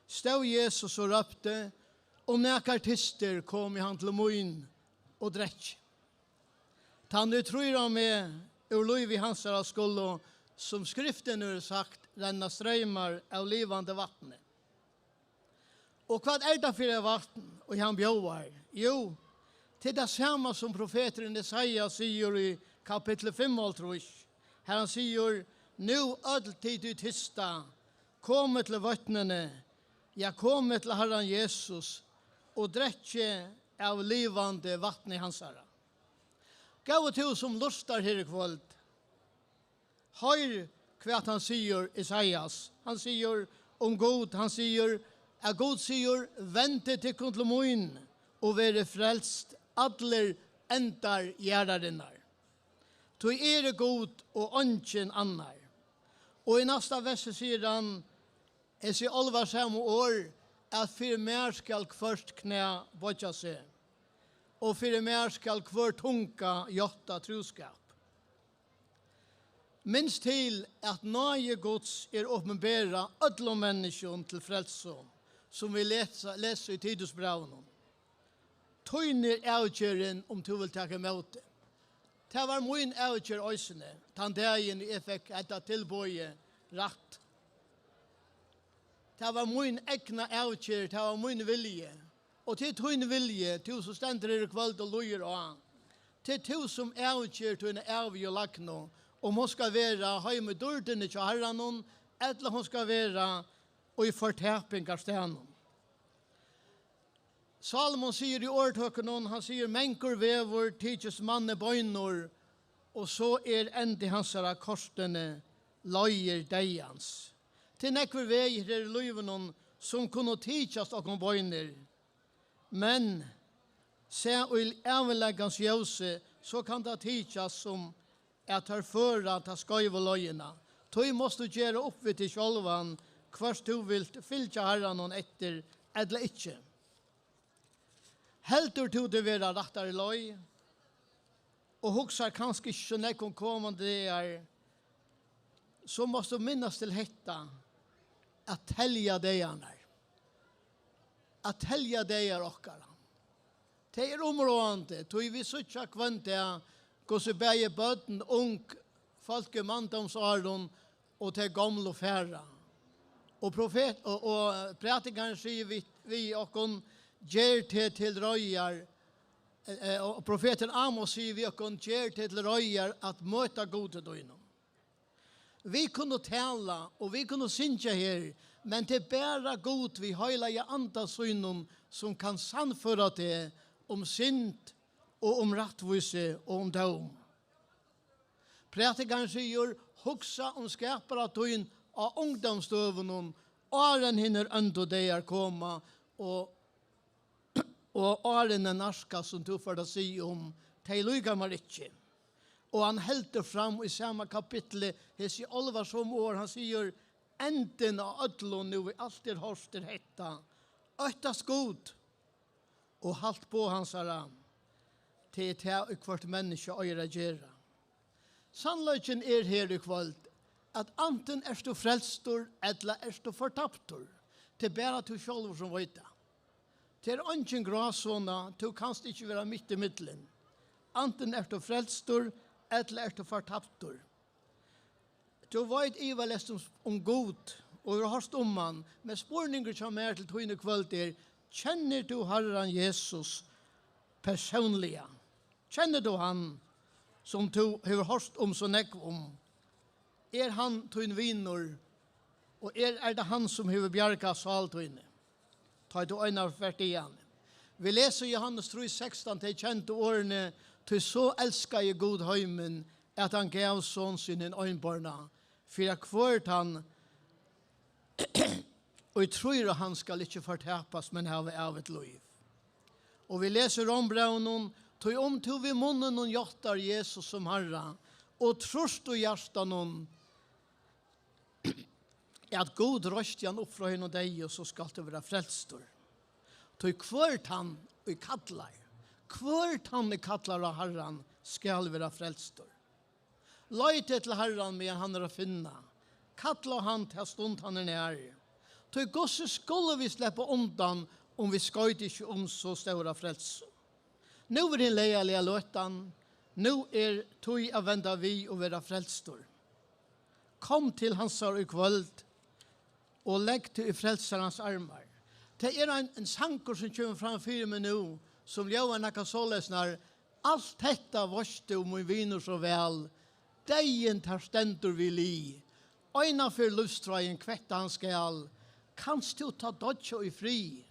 stóð Jesus og rópti: 'Um nakar tystir, komi hann til mín og drekki.'" Tann ið trýr á meg, úr lívi hansara skulu, sum Skriftin hevur sagt, renna streymar av livandi vatni. Og hvat er tað fyri eitt vatn, ið hann bjóðar? Jú, tað er tað sama sum profeturin Jesaja sigur í kapitli fimmoghálvtrýss, har hann sigur: "Nú øll tit, ið tysta, komið til vøtnini, ja, komið til Harran Jesus, og drekkið av livandi vatni hansara." Góði tú, sum lurtar her í kvøld, hoyr, hvat hann sigur, Esaias. Hann sigur um Gud, hann sigur, at Gud sigur: "Vendið tykkum til mín og verið frelst, allir endar jarðarinnar. Tí eg eri Gud og eingin annar." Og í næsta versi sigur hann hesi álvarsamu orð, at: "Fyri mær skal hvørt knæ boyggja seg, og fyri mær skal hvør tunga játta trúskap." Minst til, at náði Guds er opinberað øllum menniskjum til frelsu, sum vit lesa, lesa í Titusbrævinum. Tín er avgerðin, um tú vilt taka ímóti. Tað var mín avgerð eisini, tann dagin eg fekk hetta tilboðið rætt. Tað var mín egna avgerð, tað var mín vilji. Og tað er tín vilji, tú sum stendur her í kvøld og lýðir á. Tað er tú sum avger tína ævigu lagnu, um hon skal vera heima í dýrdini hjá Harranum, ella hon skal vera í fortapingarstaðnum. Salomon sigur í Orðtøkunum, hann sigur: "Mangur vegur tykist manni beinur, og so er endi hansara kortini leiðir deyðans." Tað eru nógvir vegir her í lívinum, sum kunnu tykjast okkum beinir, men sæð í ævinleikans ljósi, so kann tað tykjast, sum at teir føra ta skeivu leiðina. Tí mást tú gera upp við teg sjálvan, hvørt tú vilt fylgja Harranum eftir ella ikki. Heldur tú teg vera á rættari leið, og hugsar kanska ikki so nógv um komandi dagar, so mást tú minnast til hetta, at telja dagarnar. At telja dagar okkara. Tað er umráðandi, tí vit síggja hvønn dag, hvussu bæði børn, ung fólk í manndómsárum og tey gomlu fara. Og profet-, og, og prædikarin sigur við, við okkum: "Ger teg til reiðar." Eh, eh, og profetin Amos sigur við okkum: "Ger teg til reiðar at møta Gudi tínum." Vit kunnu tala, og vit kunnu syngja her, men tað er bara Gud við heilaga anda sínum, sum kann sannføra teg um synd og um rættvísi og um dóm. Prædikarin sigur: "Hugsa um skapara tín á ungdómsdøgunum, áðrenn hinir óndu dagar koma, og, og áðrenn tað nærkast, sum tú fert at siga um: 'Tey líka mær ikki.'" Og hann heldur fram í sama kapitli hesi álvarsomu orð, hann sigur: "Endin á øllum, nú ið alt er hoyrt, er hetta: Óttast Gud og halt boð hansara, tað er tað, ið hvørt menniskja eigur at gera." Sannleikin er her í kvøld, at antin ert tú frelstur, ella ert tú fortaptur. Tað er bara tú sjálvur, sum veit tað. Tað er eingin grásona, tú kanst ikki vera mitt ímillum. Antin ert tú frelstur, ella ert tú fortaptur. Tú veit ivaleyst um, um Gud og hevur hoyrt um hann, men spurningur hjá mær til tín í kvøld er: Kennir tú Harran Jesus persónliga? Kennir tú hann, sum tú hevur hoyrt um so nógv um? Er hann tín vinur, og er, er tað hann, sum hevur bjargað sál tíni, tá ið tú einaferð fert í hann? Vit lesa í Jóhannes trý sekstan tey kendu orðini: "Tí so elskaði Gud heimin, at hann gav son sín hin einborna, fyri at hvør tann, ið trýr á hann, skal ikki fortapast, men hava ævigt lív." Og vit lesa í Rómbrævinum: "Tí um tú við munninum játtar Jesus sum Harra, og trýrt í hjartanum, at Gud reisti hann upp frá hinum deyðu, so skalt tú vera frelstur. Tí hvør tann, ið kallar, hvør tann, ið kallar á Harran, skal vera frelstur." Leitið til Harran, meðan hann er at finna. Kallið á hann, ta stund hann er nær. Tí hvussu skulu vit sleppa undan, um vit skoyta ikki um so stóra frelsu? Nú er hin lagaliga løtan, nú er tíð at venda við og vera frelstur. Kom til hansara í kvøld og legg teg í Frelsarans armar. Tað er ein, ein sangur, sum kemur fram fyri meg nú, sum ljóðar nakað soleiðis: Alt hetta veitst tú, mín vinur, so væl, deyðin, tær stendur við lið. Eina ferð lívstráin kvetta hann skal, kanst tú tá doyggja í frið.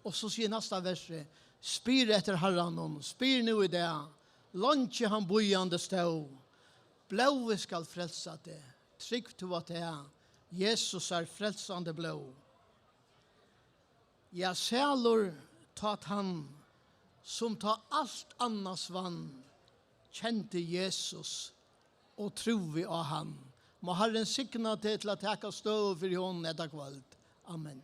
Og so sigur næsta versi: Spyr eftir Harranum, spyr nú í dag, leingi hann bíðandi stóð. Blóðið skal frelsa teg, trúgv tú á tað, Jesusar frelsandi blóð. Ja, sælur tá tann, sum tá alt annað svann, kendi Jesus og trúði á hann. Má Harrin signa teg til at taka støðu fyri honum hetta kvøld. Amen.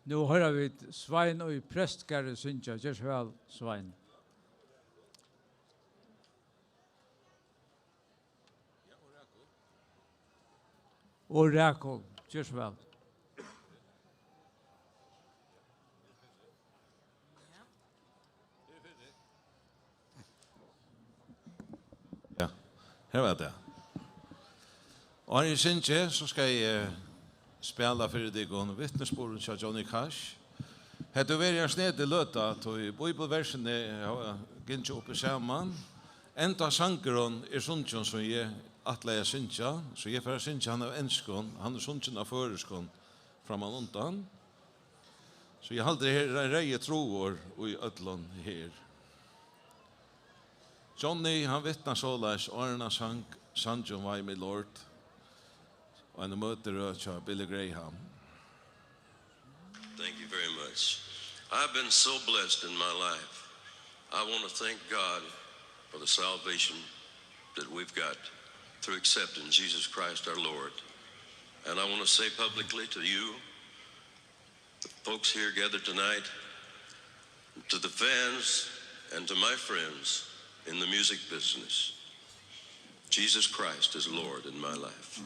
Nú hoyra vit Svein í Prestgarði syngja. Ger so væl, Svein. Og Rakul, ger so væl. Ja, her var tað. Og áðrenn eg syngi, so skal eg, eh, spæla fyri tykkum vitnisburðin hjá Johnny Cash. Hetta hevur verið ein snedig løta, tí bíbliuversini hava gingið upp í saman. Enda sangurin er sungin sum eg ætlaði at syngja, so eg fari at syngja hann á enskum. Hann er sungin á føroyskum frammanundan. So eg haldi, her er ein reyður tráður í øllum her. Johnny, hann vitnar soleiðis, áðrenn hann sang sangin Why Me Lord, og eina møtirøð hjá Billy Graham. Thank you very much. I've been so blessed in my life. I want to thank God for the salvation that we've got through accepting Jesus Christ our Lord. And I want to say publicly to you, the folks here gathered tonight, to the fans, and to my friends in the music business, Jesus Christ is Lord in my life.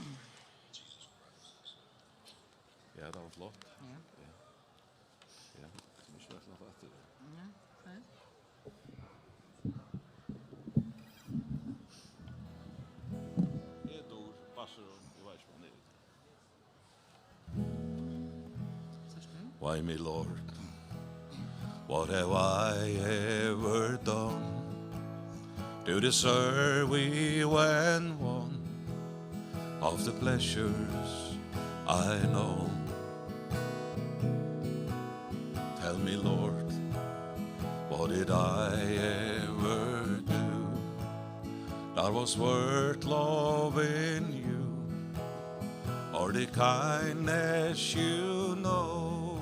Ja, tað var flott. Ja. Ja. Ja, so ikki veit nokk aftur. Ja, nei. Eg dugir bassur og eg veit ikki, um hann er. Why me, Lord? What have I ever done to deserve even one of the pleasures I know? Tell me, Lord, what did I ever do that was worth loving you, or the kindness you know?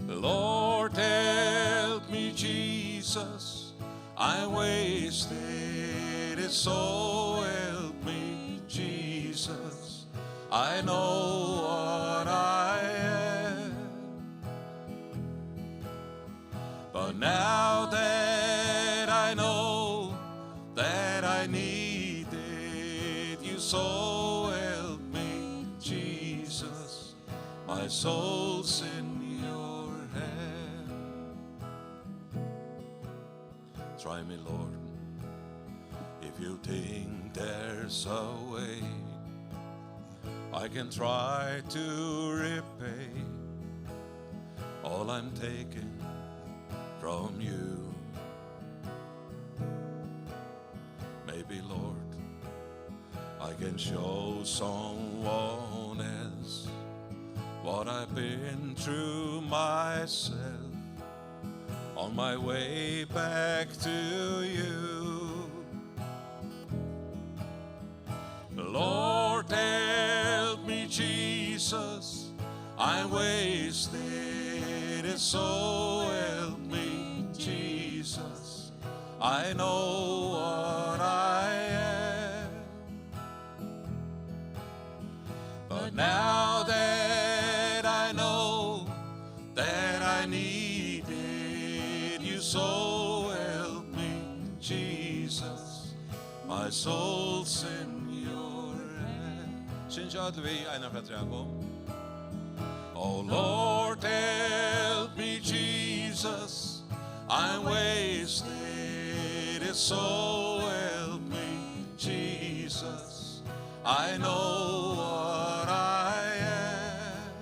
Lord, help me, Jesus, I wasted it, so help me, Jesus, I know what I am. But now that I know that I needed you, so help me, Jesus, my soul's in your hand. Try me, Lord, if you think there's a way I can try to repay all I'm taking from you. Maybe, Lord, I can show someone else what I've been through myself on my way back to you. Lord, help me, Jesus, I wasted it, so help me, Jesus, I know what I am. But now that I know that I needed you, so help me, Jesus, my soul's in your hand. Syngja øll við, eina ferð afturat, kom. Oh Lord, help me, Jesus, I'm wasted, it's so help me, Jesus. I know what I am.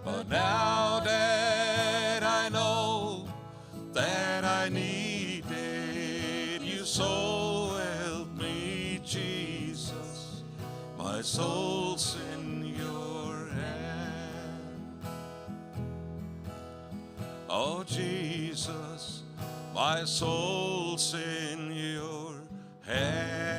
But now that I know that I needed you, so help me, Jesus. My soul's in your hand. Oh, Jesus, my soul's in your hand.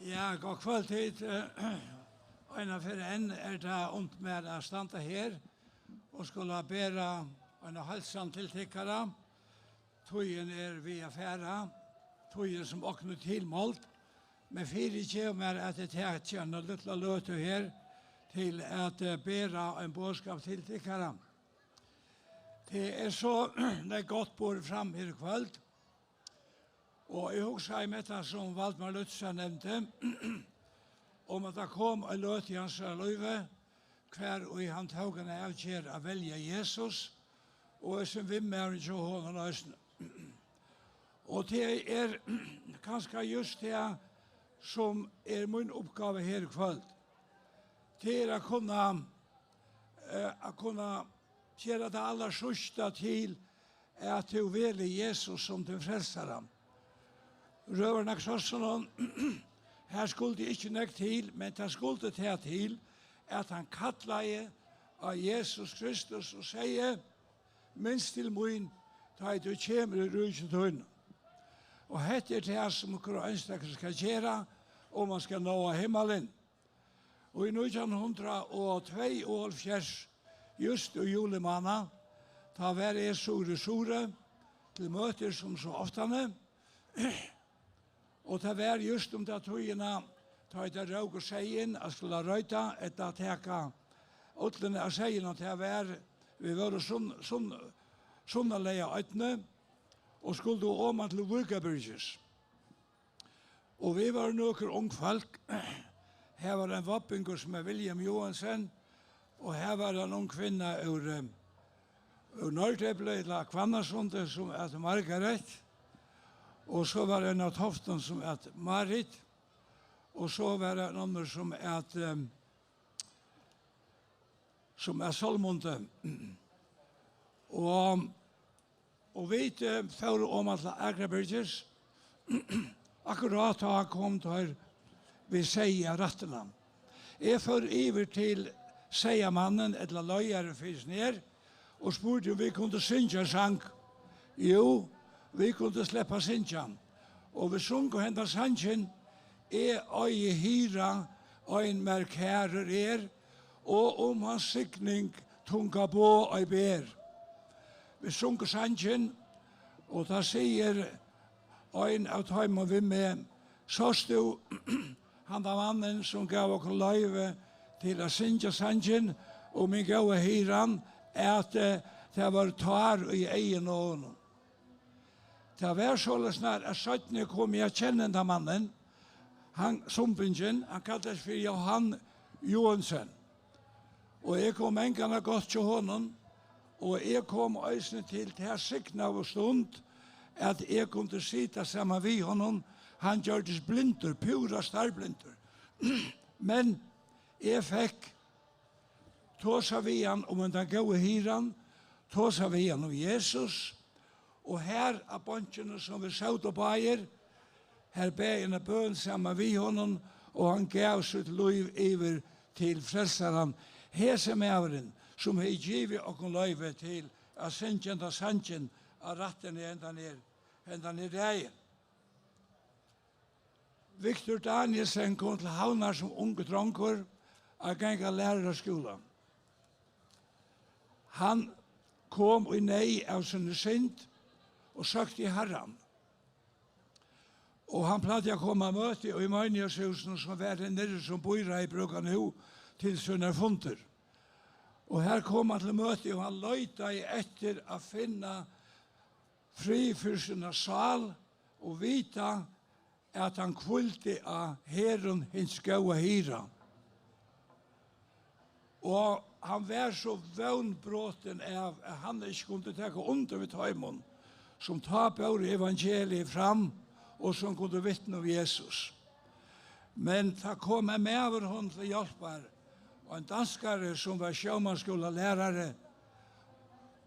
Ja, gott kvøld, tit. Eina ferð enn er tað unt mær at standa her og skula bera eina heilsan til tykkara. Tíðin er við at fara, tíðin sum okkum er tilmáld, men fyrigev mær, at eg taki eina lítla løtu her til at, eh, bera ein boðskap til tykkara. Tað er so nógv gott borið fram her í kvøld, og eg hugsaði um hetta, sum Valdimar Lúthersen nevndi, um at tað kom ein løta í hansara lívi, hvar ið hann tók eina avgerð at velja Jesus, og hesin vinmaðurin hjá honum eisini. Og tað er kanska júst tað, sum er mín uppgáva her í kvøld. Tað er at kunna, eh, at kunna gera tað allarsíðsta til, at tú velur Jesus sum tín frelsara. Røverna Krossinum, har skuldi ikki nógv til, men tað skuldi tað til, at hann kallaði á Jesus Kristus og segði: "Minst til mín, tá ið tú kemur í ríki tínum." Og hetta er tað, sum hvør einstakur skal gera, um hann skal náa himmalin. Og í nítjan hundrað og tveyoghálvfjerðs, júst í julimánað, tá var eg suður í Suðuroy til møtir sum so oftani. Og tað var júst um ta tíðina, tá ið tað rók og seyðin at skula reita ella taka ullina av seyðinum, tað var, vit vóru sunn-, sunn-, sunnarlaga á oynni og skuldu oman til Víkarbyrgis. Og vit vóru nøkur ung fólk. Her var ein vágbingur sum æt William Joensen, og her var ein ung kvinna úr, eh, úr Norðdepli, ella Hvannasundi, sum æt Margaret. Og so var ein av Toftum sum æt Marit. Og so var ein annar sum æt, eh, sum æt Sølmundur. Og, og vit, eh, fóru oman til Akrabyrgis. Akkurát tá komu teir við seyði á rættina. Eg fór yvir til seyðamannin, ella leiðaran fyri seg her, og spurdi, um vit kundu syngja ein sang. Jú, vit kundu sleppa at syngja. Og vit sungu hendan sangin: "Eg eigi hirða, ein mær kærur er, og um hans signing tunga boð ei ber." Vit sungu sangin, og tá sigur ein av teimum við meg: "Sást tú handa mannin, sum gav okkum loyvi til at syngja sangin um hin góða hirðan, at, eh, tað vóru tár í eygum á honum?" Tað var soleiðis, nær at seinni kom eg at kenna hendan mannin, hann sumbingin, hann kallaði seg fyri Johan Joensen. Og eg kom mangan á gátt hjá honum, og eg kom eisini til ta signaðu stund, at eg kundi sita saman við honum. Hann gjørdist blindur, púra starblindur. Men eg fekk tosa við hann um hendan góða hirðan, tosa við hann um Jesus, og har á bonkinum, sum vit sótu báðir, har bað eg eina bøn saman við honum, og hann gav sítt lív yvir til Frelsaran. Hesin maðurin, sum hevði givið okkum loyvi til at syngja henda sangin á rættini hendan her, hendan her dagin. Victor Danielsen kom til Havnar sum ungur drongur at ganga læraraskúla. Hann kom í neyð av síni synd og søkti Harran. Og hann plagdi at koma á møti í Meinigheitshúsinum, sum var her niðri, sum býráðið brúkar nú til sínar fundir. Og her kom hann til møti, og hann leitaði eftir at finna frið fyri sína sál og vita, at hann hvíldi á herðum hins góða hirða. Og hann var so vónbrotin av, at hann ikki kundi taka undir við teimum, sum tá bóru evangeliið fram, og sum kundu vitna um Jesus. Men tá kom ein maður honum til hjálpar, ein danskari, sum var sjómannaskúlalærari,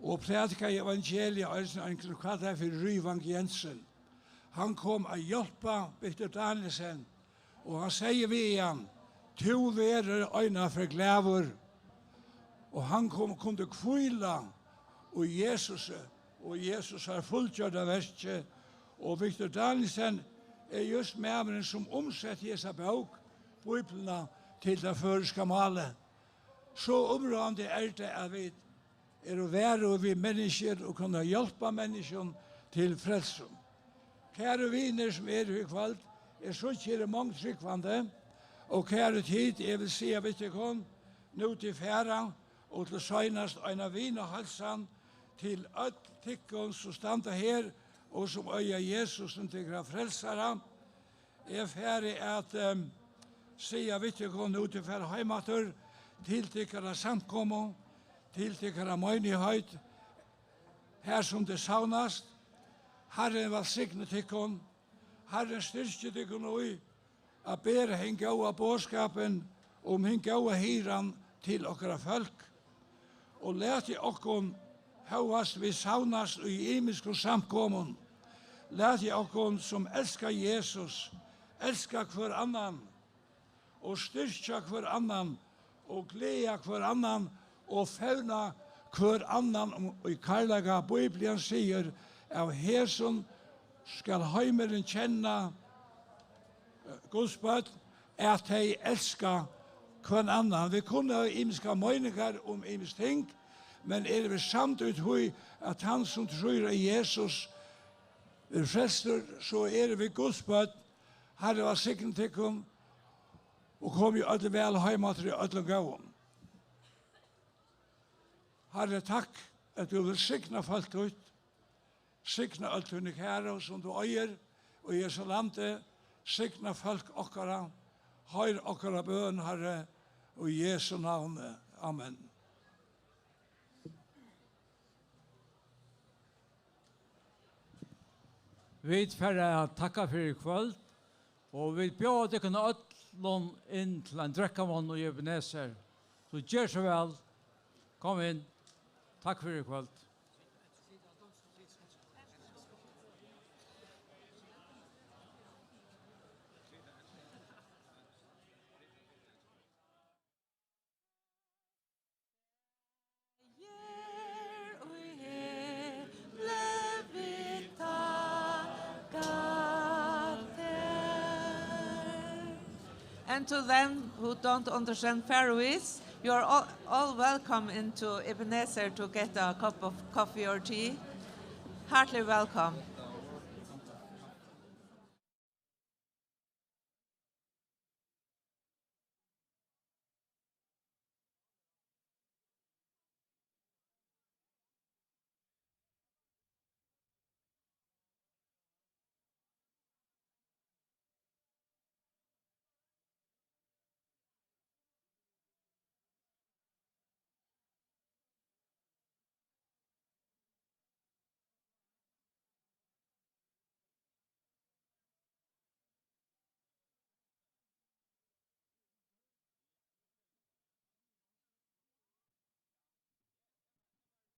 og prædikaði evangeliið eisini, ein, sum kallaði fyri Ryvang Jensen. Hann kom at hjálpa Victor Danielsen, og hann segði við hann: "Tú verður einaferð glaður." Og hann kom, kundi hvíla í Jesusi, og Jesus har fullgjørda verki, og Victor Danielsen er júst maðurin, sum umsetti hesa bók, Bíbliuna, til tað føroyska málið. So umráðandi er tað, at vit eru varug við menniskjur og kunnu hjálpa menniskjum til frelsu. Kæru vinir, sum eru her í kvøld, eg síggi, her er mong trúgvandi, og kæru tit, eg vil siga við tykkum, nú tit fara, og til seinast eina vinaheilsan til øll tykkum, sum standa her, og sum eiga Jesus sum tykkara frelsara. Eg fari at, em, siga við tykkum, nú tit fara heim aftur, til tykkara samkomu, til tykkara meinigheit, har sum tit savnast. Harrin vælsigni tykkum. Harrin styrki tykkum í at bera hin góða boðskapin um hin góða hirðan til okkara fólk. Og latið okkum hóast vit savnast í ymiskum samkomum, latið okkum, sum elska Jesus, elska hvør annan og styrkja hvør annan og gleða hvør annan og fevna hvør annan um, í kærleika. Bíblian sigur: "Av hesum skal heimurin kenna, eh, Guds børn, at tey elska hvønn annan." Vit kunnu hava ymiskar meiningar um ymisk ting, men eru vit samd í tí, at tann, sum trýr á Jesus, er frelstur, so eru vit Guds børn. Harrin vælsigni tykkum, og komið øll væl heim aftur í øllum góðum. Harri, takk, at tú vilt signa fólk títt. Signa øll tíni kæru, sum tú eigur, og í hesum landi, signa fólk okkara, hoyr okkara bøn, Harri, í Jesu navni. Amen. Vit fara at takka fyri í kvøld, og vit bjóða tykkum øllum inn til ein drekkamunn í Ebenezer. So ger so væl. Kom inn. Takk fyri í kvøld. And to them who don't understand Faroese, you are all, all welcome into Ebenezer to get a cup of coffee or tea. Heartily welcome.